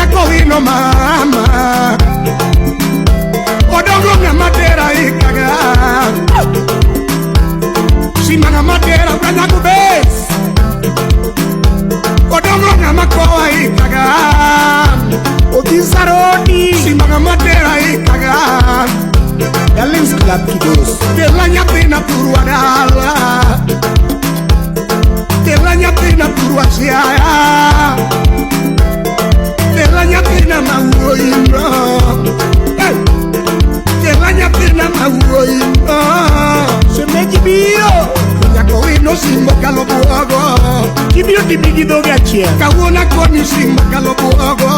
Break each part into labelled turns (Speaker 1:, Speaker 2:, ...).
Speaker 1: nyako wino mama. Odongo ng'ama tera ikaga. Simba ng'ama tera uranyago bes. Odongo ng'ama kowa ikaga.
Speaker 2: Odhi Saroni.
Speaker 1: Simba ng'ama tera ikaga.
Speaker 2: Darlings Club Kidos.
Speaker 1: Tera nyathina thurwa dala. Tera nyathina thurwa Siaya. Tera nyathina ma wuoyi no. Hey! Tera nyathina ma wuoyi no.
Speaker 2: Shemeji biro.
Speaker 1: Nyako wino simbo kalo buogo.
Speaker 2: Kibiro tibi gi dhoge achiel.
Speaker 1: Kawuono akoni simbo kalo buogo.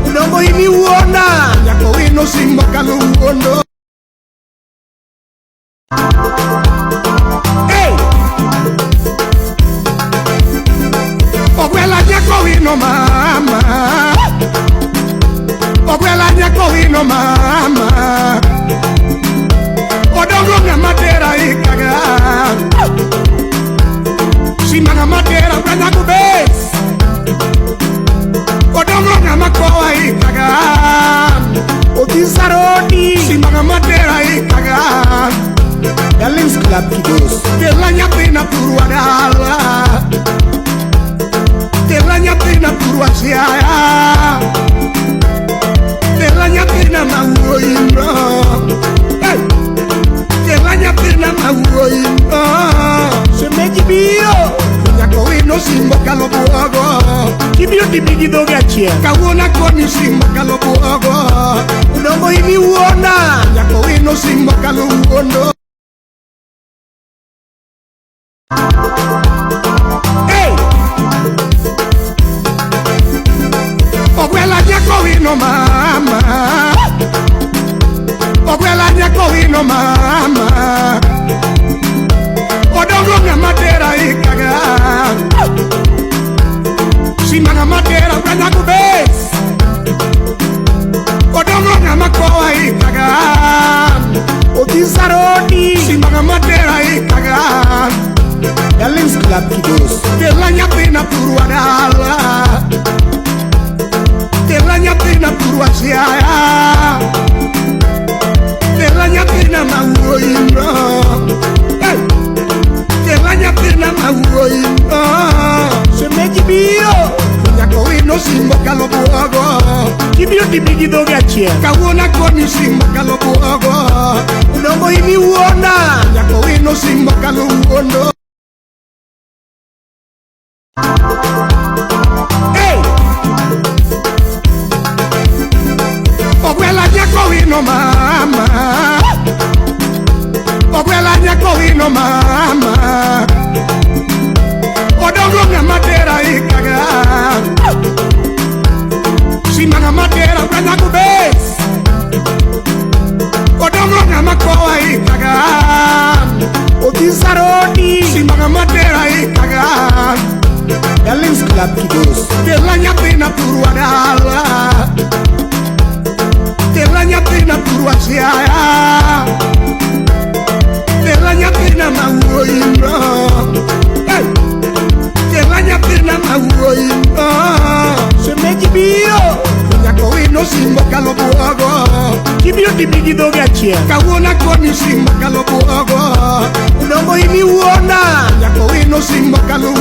Speaker 2: Odongo in iwuonda.
Speaker 1: Nyako wino simbo kalo wuondo.
Speaker 2: Hey!
Speaker 1: Ogwela nyako wino mama. Ogwela nyako wino mama. Odongo ng'ama tera ikaga. Simba ng'ama tera uranyago bes. Odongo ng'ama kowa ikaga.
Speaker 2: Odhi Saroni.
Speaker 1: Simba ng'ama tera ikaga.
Speaker 2: Darlings Club Kidos.
Speaker 1: Tera nyathina thurwa dala. Tera nyathina thurwa Siaya. Tera nyathina ma wuoyi no. Hey! Tera nyathina ma wuoyi no.
Speaker 2: Shemeji biro.
Speaker 1: Nyako wino simbo kalo buogo.
Speaker 2: Kibiro tibi gi dhoge achiel.
Speaker 1: Kawuono akoni simbo kalo buogo.
Speaker 2: Odongo in iwuonda.
Speaker 1: Nyako wino simbo kalo wuondo.
Speaker 2: Hey!
Speaker 1: Ogwela nyako wino mama. Ogwela nyako wino mama. Odongo ng'ama tera ikaga. Simba ng'ama tera uranyago bes. Odongo ng'ama kowa ikaga.
Speaker 2: Odhi Saroni.
Speaker 1: Simba ng'ama tera ikaga.
Speaker 2: Darlings Club Kidos.
Speaker 1: Tera nyathina thurwa dala. Tera nyathina thurwa Siaya. Tera nyathina ma wuoyi no. Hey! Tera nyathina ma wuoyi no.
Speaker 2: Shemeji biro.
Speaker 1: Nyako wino simbo kalo buogo.
Speaker 2: Kibiro tibi gi dhoge achiel.
Speaker 1: Kawuono akoni simbo kalo buogo.
Speaker 2: Odongo in iwuonda.
Speaker 1: Nyako wino simbo kalo wuondo.
Speaker 2: Hey!
Speaker 1: Ogwela nyako wino mama. Ogwela nyako wino mama. Odongo ng'ama tera ikaga. Simba ng'ama tera uranyago bes. Odongo ng'ama kowa ikaga.
Speaker 2: Odhi Saroni.
Speaker 1: Simba ng'ama tera ikaga.
Speaker 2: Darlings Club Kidos.
Speaker 1: Tera nyathina thurwa dala. Tera nyathina thurwa Siaya. Tera nyathina ma wuoyi no. Hey! Tera nyathina ma wuoyi no.
Speaker 2: Shemeji biro.
Speaker 1: Nyako wino simbo kalo buogo.
Speaker 2: Kibiro tibi gi dhoge achiel.
Speaker 1: Kawuono akoni simbo kalo buogo.
Speaker 2: Odongo in iwuonda.
Speaker 1: Nyako wino simbo kalo